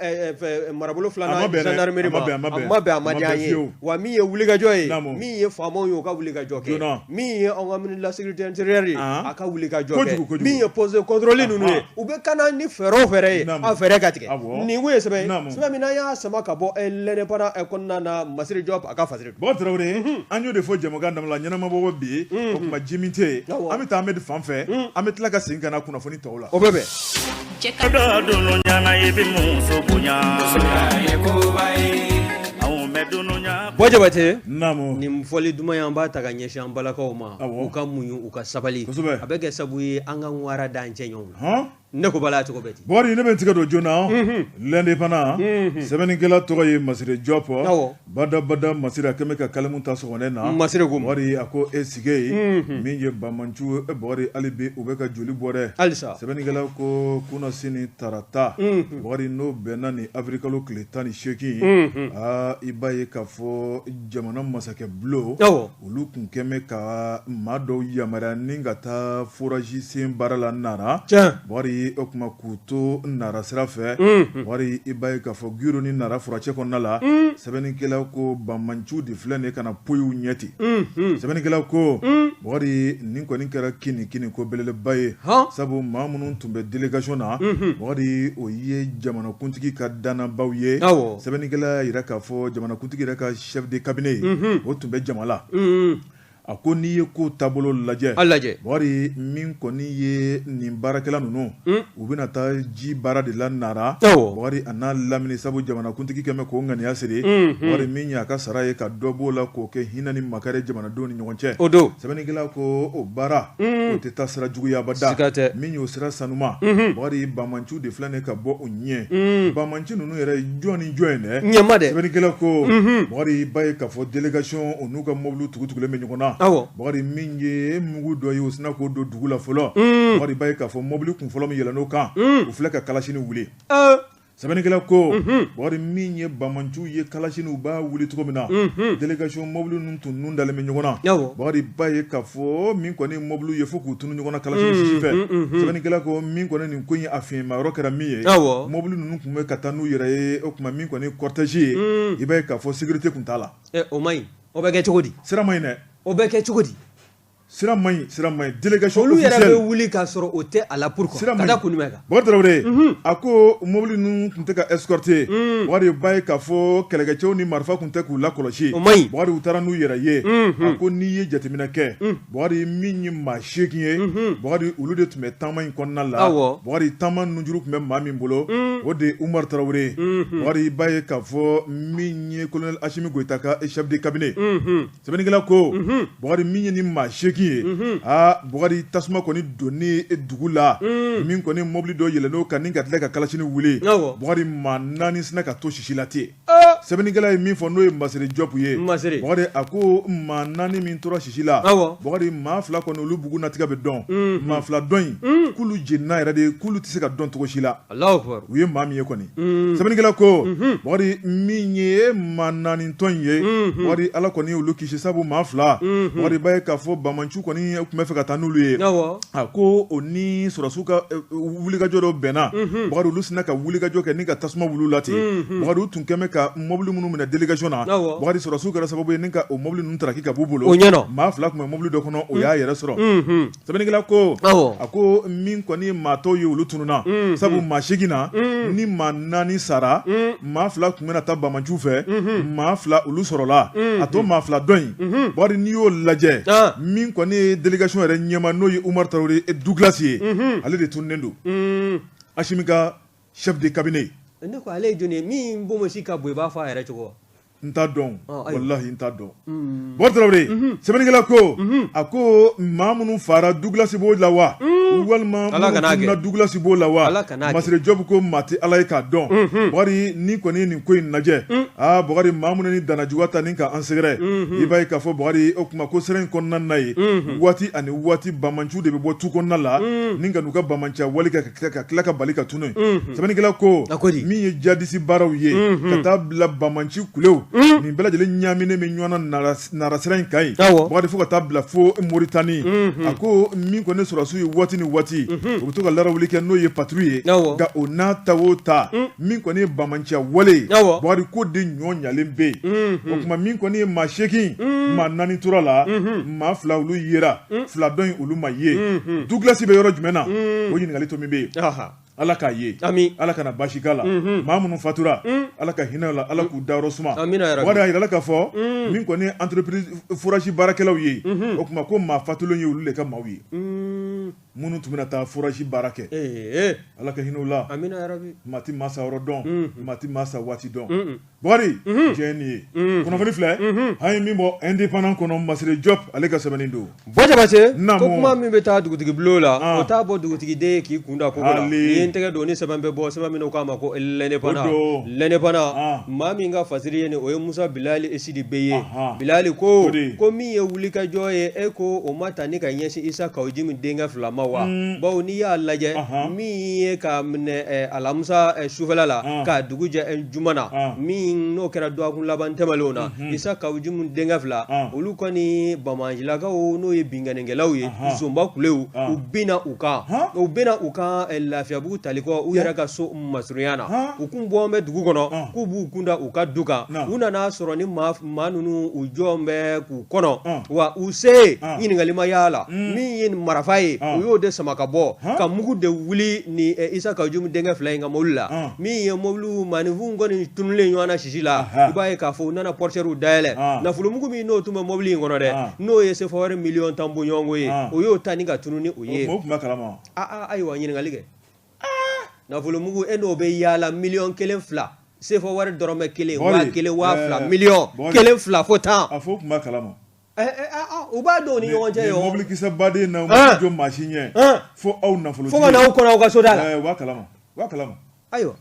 [SPEAKER 2] marabolo filanan gendarmerie ma, a ma bɛn, a ma diya an ye. Wa min ye wulikajɔ ye, min ye faamaw ye, u ka wulikajɔ kɛ. Min ye anw ka ministre de la sécurité intérieure ye, a ka wulikajɔ kɛ. Min ye poste de contrôle ninnu ye, u bɛ ka na ni fɛɛrɛ o fɛɛrɛ ye, a fɛɛrɛ ka tigɛ. Nin kun ye sɛbɛn ye, sɛbɛn min n'an y'a sama ka bɔ l'Indépendant kɔnɔna na, Masire Diop a ka fasiri.
[SPEAKER 1] Bɔkari Tarawele, an y'o de fɔ jɛmukan daminɛ la, ɲɛnamabɔ bi, o tuma ji min tɛ yen, an bɛ taa Amedi fan fɛ, an bɛ tila ka segin ka na kunnafoni tɔw la.
[SPEAKER 2] O bɛ bɛn. Bɔ Jabate,
[SPEAKER 1] naamu,
[SPEAKER 2] nin fɔli duman in an b'a ta ka ɲɛsin an balakaw ma, u ka muɲu, u ka sabali, a bɛ kɛ sabu ye an ka ŋwara d'an cɛ ɲɔgɔn na. Ne ko bala cogo bɛ di?
[SPEAKER 1] Bɔkari, ne bɛ n tigɛ don joona. L'Indépendant, sɛbɛnnikɛla tɔgɔ ye Masire Diop. Badabada Masire, a kɛmɛ ka kalimu ta sɔgɔmada na.
[SPEAKER 2] Masire ko
[SPEAKER 1] Bɔkari, a ko e sigi yen, min ye banbaanciw Bɔkari, hali bi u bɛ ka joli bɔ dɛ.
[SPEAKER 2] Halisa.
[SPEAKER 1] Sɛbɛnnikɛla ko kunasini tarata, Bɔkari, n'o bɛnna ni avril kalo tile 18, aa i b'a ye k'a fɔ jamana masakɛ bulon, olu tun kɛmɛ ka maa dɔw yamaruya ni ka taa forage sen baara la Nara. Bɔkari, Bakari o tuma k'u to Nara sira fɛ Bakari i b'a ye k'a fɔ Guiro ni Nara furacɛ kɔnɔna la sɛbɛnnikɛla ko banbaanciw de filɛ nin ka na poyiw ɲɛ ten sɛbɛnnikɛla ko Bakari nin kɔni kɛra kini kini ko belebeleba ye sabu maa minnu tun bɛ délégation na Bakari o ye jamanakuntigi ka dannabaw ye sɛbɛnnikɛla y'a jira k'a fɔ jamanakuntigi yɛrɛ ka chef de cabinet o tun bɛ jama la a ko n'i ye ko taabolo lajɛ
[SPEAKER 2] a lajɛ
[SPEAKER 1] Bakari min kɔni ye nin baarakɛla ninnu u bɛna taa ji baara de la Nara Bakari a n'a lamini sabu jamanakuntigi kɛmɛ k'o ŋaniya siri Bakari min y'a ka sara ye ka dɔ b'o la k'o kɛ hinɛ ni makari jamanadenw ni ɲɔgɔn cɛ
[SPEAKER 2] o don
[SPEAKER 1] sɛbɛnnikɛla ko o baara o tɛ taa sira juguya abada min y'o sira sanuma Bakari banbaanciw de filɛ nin ka bɔ o ɲɛ banbaanci ninnu yɛrɛ jɔn ni jɔn ye dɛ
[SPEAKER 2] ɲɛma dɛ
[SPEAKER 1] sɛbɛnnikɛla ko Bakari b'a ye k'a fɔ délégation o n'u ka mobili tugutugulen bɛ ɲɔgɔn na Bakari min ye mugu dɔ ye o sinna k'o don dugu la fɔlɔ Bakari b'a ye k'a fɔ mobili kun fɔlɔ min yɛlɛnn'o kan u filɛ ka kalasini wuli sɛbɛnnikɛla ko Bakari min ye banbaanciw ye kalasini u b'a wuli cogo min na délégation mobili ninnu tun nun dalen bɛ ɲɔgɔn na Bakari b'a ye k'a fɔ min kɔni mobili ye fo k'u tunu ɲɔgɔn na kalasini sisi fɛ sɛbɛnnikɛla ko min kɔni nin ko in a fiɲɛma yɔrɔ kɛra min ye mobili ninnu tun bɛ ka taa n'u yɛrɛ ye o tuma min kɔni cortège ye i b'a ye k'a fɔ sécurité tun t'a la
[SPEAKER 2] o man ɲi o bɛ kɛ cogo di
[SPEAKER 1] sira man ɲi dɛ
[SPEAKER 2] o bɛ kɛ cogo di
[SPEAKER 1] sira man ɲi sira man ɲi délégation
[SPEAKER 2] olu yɛrɛ bɛ wuli k'a sɔrɔ o tɛ a la pourquoi
[SPEAKER 1] sira
[SPEAKER 2] ka da kun jumɛn kan
[SPEAKER 1] Bakari Tarawele a ko mobili ninnu tun tɛ ka escorter Bakari b'a ye k'a fɔ kɛlɛkɛcɛw ni marifa tun tɛ k'u lakɔlɔsi
[SPEAKER 2] o man ɲi
[SPEAKER 1] Bakari u taara n'u yɛrɛ ye a ko n'i ye jateminɛ kɛ Bakari min ye maa 8 ye Bakari olu de tun bɛ taama in kɔnɔna la Bakari taama nunjuru tun bɛ maa min bolo o de ye Umaru Tarawele Bakari b'a ye k'a fɔ min ye colonel Asimi Goyita ka chef de cabinet sɛbɛnnikɛla ko Bakari min ye ni maa 8 ye aa Bakari tasuma kɔni donni dugu la min kɔni mobili dɔ yɛlɛnn'o kan ni ka tila ka kalasini wuli Bakari maa 4 sinna ka to sisi la ten sɛbɛnnikɛla ye min fɔ n'o ye Masire Jɔpu ye Bakari a ko maa 4 min tora sisi la Bakari maa 2 kɔni olu bugunnatigɛ bɛ dɔn maa 2 dɔ in k'olu jenina yɛrɛ de k'olu tɛ se ka dɔn cogo si la u ye maa min ye kɔni sɛbɛnnikɛla ko Bakari min ye maa 4 tɔ in ye Bakari ala kɔni olu kisi sabu maa 2 Bakari b'a ye k'a fɔ banbaanciw kɔni tun bɛ fɛ ka taa n'olu ye a ko o ni sɔrɔdasiw ka wulikajɔ dɔ bɛnna Bakari olu sinna ka wulikajɔ kɛ ni ka tasuma wuli la ten Bakari u tun kɛmɛ ka mobili minnu minɛ délégation na Bakari sɔrɔdasiw kɛra sababu ye ni ka o mobili ninnu taraki ka b'u bolo maa 2 tun bɛ mobili dɔ kɔnɔ o y'a yɛrɛ sɔrɔ sɛbɛnnikɛla ko a ko min kɔni maa tɔw ye olu tununna sabu maa 8 na ni maa 4 sara maa 2 tun bɛna taa banbaanciw fɛ maa 2 olu sɔrɔla a to maa 2 dɔ in Bakari n'i y'o lajɛ min kɔni ye délégation yɛrɛ ɲɛmaa n'o ye Umaru Tarawele Douglas ye ale de tununnen don Asimi ka chef de cabinet
[SPEAKER 2] ne ko ale ye jɔn ye min bonbonsi ka bon i b'a fɔ a yɛrɛ cogo wa
[SPEAKER 1] n t'a dɔn walahi n t'a dɔn Bakari Tarawele sɛbɛnnikɛla ko a ko maa minnu fara Douglas b'o la wa walima minnu Douglas b'o la wa Masire Jɔpu ko maa tɛ ala ye k'a dɔn Bakari ni kɔni nin ko in lajɛ aa Bakari maa minnu ni dannajuguya ta ni ka an sɛgɛrɛ i b'a ye k'a fɔ Bakari o tuma ko sira in kɔnɔna na ye waati ani waati banbaanciw de bɛ bɔ tu kɔnɔna la ni ka n'u ka banbaanciya wale kɛ ka tila ka bali ka tunu sɛbɛnnikɛla ko min ye jadisi baaraw ye ka taa bila banbaanci kulew nin bɛɛ lajɛlen ɲaaminen bɛ ɲɔgɔn na Nara sira in kan yen Bakari fo ka taa bila fo Moritani a ko min kɔni sɔrɔdasiw ye waati ni waati u bɛ to ka larawuli kɛ n'o ye patrouille ye nka o n'a ta o ta min kɔni ye banbaanciya wale ye Bakari ko de ɲɔ ɲalen bɛ yen o tuma min kɔni ye maa 8 maa 4 tora la maa 2 olu yera 2 dɔ in olu ma ye Douglas bɛ yɔrɔ jumɛn na o ɲininkali to min bɛ yen ala k'a ye ala kana baasi k'a la maa minnu fatura ala ka hinɛ la ala k'u dayɔrɔ suma Bakari a yirala k'a fɔ min kɔni ye entreprise forage baarakɛlaw ye o tuma ko maa fatulen ye olu de ka maaw ye minnu tun bɛna taa forage baara kɛ ala ka hinɛ u la maa tɛ maa sa yɔrɔ dɔn maa tɛ maa sa waati dɔn Bakari diɲɛ nin ye kunnafoni filɛ an ye min bɔ Indépendant kɔnɔ Masire Jɔp ale ka sɛbɛnni don
[SPEAKER 2] Bɔ Jabate ko kuma min bɛ taa dugutigi bulon la o t'a bɔ dugutigi den k'i kun da kogo la ni ye n tɛgɛ don ni sɛbɛn bɛ bɔ sɛbɛn min k'a ma ko L'Indépendant L'Indépendant maa min ka fasiri ye nin o ye Musa Bilali Sidibe ye Bilali ko ko min ye wulikajɔ ye e ko o ma ta ni ka ɲɛsin Isa Kawu Jim denkɛ 2 ma. ma wa bawo n'i y'a lajɛ min ye ka minɛ alamisa sufɛla la ka dugu jɛ juma na min n'o kɛra dɔgɔkun laban tɛmɛnlenw na Isa Kawu Jimu denkɛ fila olu kɔni banbaancilakaw n'o ye binkannikɛlaw ye zonba kulew u binna u kan u binna u kan Lafiyabugu Talikɔ u yɛrɛ ka so masurunya na u kun bɔn bɛ dugu kɔnɔ k'u b'u kun da u ka du kan u nana sɔrɔ ni maa ninnu u jɔn bɛ k'u kɔnɔ wa u se ɲininkali ma y'a la min ye marifa ye u y'o de sama ka bɔ ka mugu de wuli ni Isa Kawu Jimu denkɛ fila in ka mobili la min ye mobili maaninfinw kɔni tununnen ɲɔgɔn na sisi la i b'a ye k'a fɔ u nana portièrew dayɛlɛ nafolomugu min n'o tun bɛ mobili in kɔnɔ dɛ n'o ye sefa wari miliyɔn 10 bɔɲɔgɔnko ye o y'o ta ni ka tunun ni o ye. Ayiwa ɲininkali kɛ nafolomugu e n'o bɛ yaala miliyɔn 1 2 sefa wari dɔrɔmɛ kelen 1000 2000 miliyɔn 1 2 fo 10.
[SPEAKER 1] A fɔ u tun b'a kalama.
[SPEAKER 2] U b'a dɔn u ni ɲɔgɔn cɛ.
[SPEAKER 1] Mobili kisɛ baden na u ma jɔ maa si ɲɛ fo aw nafolo
[SPEAKER 2] fo ka n'aw kɔnɔ aw ka soda la.
[SPEAKER 1] U b'a kalama, u b'a kalama.
[SPEAKER 2] Ayiwa.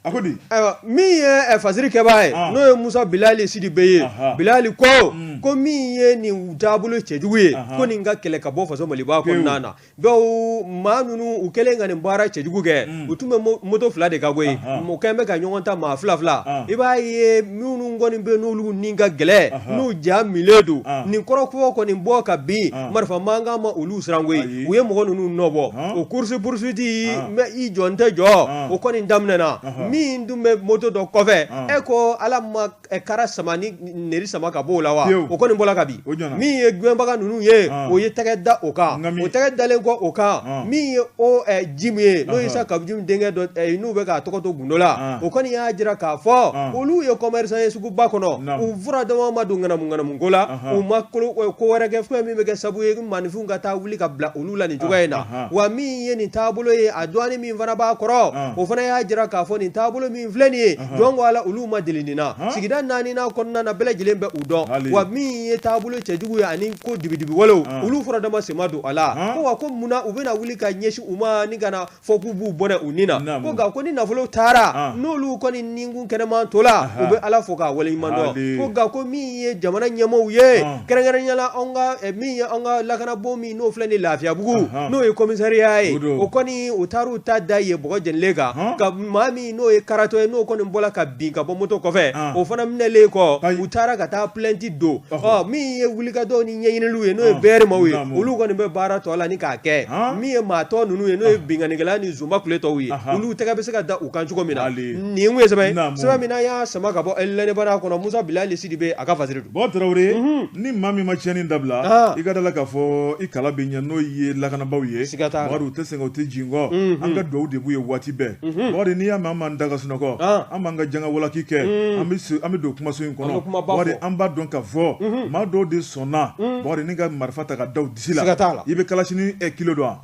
[SPEAKER 1] A ko di?
[SPEAKER 2] Ayiwa, min ye fasiri kɛbaa ye, n'o ye Musa Bilali Sidibe ye, Bilali ko min ye nin taabolo cɛjugu ye, ko nin ka kɛlɛ ka bɔ faso Maliba kɔnɔna na. Bawo maa ninnu u kɛlen ka nin baara cɛjugu kɛ, u tun bɛ moto fila de kan koyi, u kɛlen bɛ ka ɲɔgɔn ta maa fila fila. I b'a ye minnu kɔni bɛ n'olu ni ka gɛlɛn, n'u ja minlen don, nin kɔrɔfɔ kɔni bɔ ka bin, marifa mankan ma olu siran koyi, u ye mɔgɔ ninnu nɔbɔ. O course poursuite i jɔ n tɛ jɔ, o kɔni daminɛna. Min dun bɛ moto dɔ kɔfɛ, e ko Ala ma kara sama ni neri sama ka bɔ o la wa, o kɔni bɔla ka bin. Min ye gɛnbaga ninnu ye, o ye tɛgɛ da o kan. O tɛgɛ dalen kɔ o kan, min ye o Jimu ye, n'o ye Isa Kawu Jimu denkɛ dɔ, n'u bɛ k'a tɔgɔ to gundo la, o kɔni y'a jira k'a fɔ olu ye commerçant ye suguba kɔnɔ. U fura dama ma don ŋanamu ŋanamu ko la, u ma ko wɛrɛ kɛ fɛn min bɛ kɛ sababu ye maaninfinw ka taa wuli ka bila olu la nin cogoya in na. Wa min ye nin taabolo ye, a dɔɔnin min fana b'a kɔrɔ, o fana y'a jira k'a fɔ nin taabolo min filɛ nin ye, jɔn ko Ala, olu ma deli nin na. Sigida naaninan kɔnɔna na, bɛɛ lajɛlen bɛ u dɔn. Wa min ye taabolo cɛjugu ye ani ko dibidibi walew, olu fura dama sen ma don a la. Ko wa ko munna u bɛna wuli ka ɲɛsin u ma ni ka na fɔ k'u b'u bɔnɛ u ni na? Ko nka ko ni nafolo taara, n'olu kɔni ninkun kɛnɛman to la, u bɛ Ala fo k'a waleɲuman dɔn. Ko nka ko min ye jamana ɲɛmaaw ye, kɛrɛnkɛrɛnnenya la anw ka min ye an ka lakanabon min n'o filɛ nin Lafiyabugu, n'o ye commissariat ye, o kɔni u taar'u ta da yen bɔgɔ jenilen kan, ka maa min n'o ye karatɔ ye, n'o kɔni bɔla ka bin ka bɔ moto kɔfɛ, o fana minɛlen kɔ, u taara ka taa plainte don. Ɔ min ye wulikajɔw ni ɲɛɲiniliw ye, n'o ye BR maaw ye, olu kɔni bɛ baara tɔ la ni k'a kɛ. Min ye maa tɔ ninnu ye, n'o ye binkannikɛla ni zonba kule tɔw ye, olu tɛgɛ bɛ se ka da u kan cogo min na. Nin ye sɛbɛn min n'an y'a sama ka bɔ L'Indépendant kɔnɔ, Musa Bilali Sidibe a ka fasiri don.
[SPEAKER 1] Bɔ Tarawele, ni maa min ma tiɲɛni dabila, i ka da la k'a fɔ i kala bɛ ɲɛ, n'o ye lakanabaaw ye.
[SPEAKER 2] Siga t'a la.
[SPEAKER 1] Bakari, u tɛ sɛgɛn, u tɛ jigin kɔ, an ka dugawu de b'u ye waati bɛɛ. Bakari, n'i y'a mɛn an b'an da ka sunɔgɔ, an b'an ka janga walaki kɛ, an bɛ don kumaso in kɔnɔ. Bakari, an b'a dɔn k'a fɔ maa dɔw de sɔnna, Bakari, ni ka marifa ta ka da u disi la.
[SPEAKER 2] Siga t'a la.
[SPEAKER 1] I bɛ kalashini kilo dɔn wa?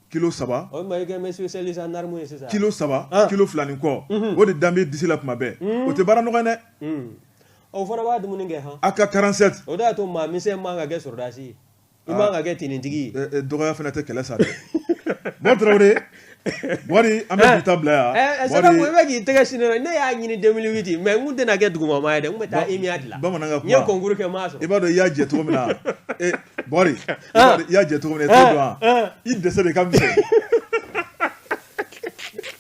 [SPEAKER 1] Kilo 3.
[SPEAKER 2] O ma i kɛ mɛ spécialiste en arme ye sisan.
[SPEAKER 1] Kilo 3, kilo 2 ni kɔ, o de dan bɛ disi la tuma bɛɛ. O tɛ baara nɔgɔ ye dɛ.
[SPEAKER 2] O fana b'a dumuni kɛ han.
[SPEAKER 1] AK 47.
[SPEAKER 2] O de y'a to maa misɛn man ka kɛ sɔrɔdasi ye. I man ka kɛ tenitigi ye.
[SPEAKER 1] Dɔgɔya fana tɛ kɛlɛ sa dɛ. Bɔ Tarawele, Bɔri, an bɛ bi ta bila
[SPEAKER 2] yan. Sadamu, i bɛ k'i tɛgɛ sin ne ne y'a ɲini 2008, mais n kun tɛna kɛ dugumama ye dɛ, n kun bɛ taa EMIA de la.
[SPEAKER 1] Bamanan ka
[SPEAKER 2] kuma. N ye concours kɛ, n m'a sɔrɔ.
[SPEAKER 1] I b'a dɔn i y'a jɛ cogo min na. Bɔri, i y'a jɛ cogo min na, i t'o dɔn wa? I dɛsɛ de ka misɛn.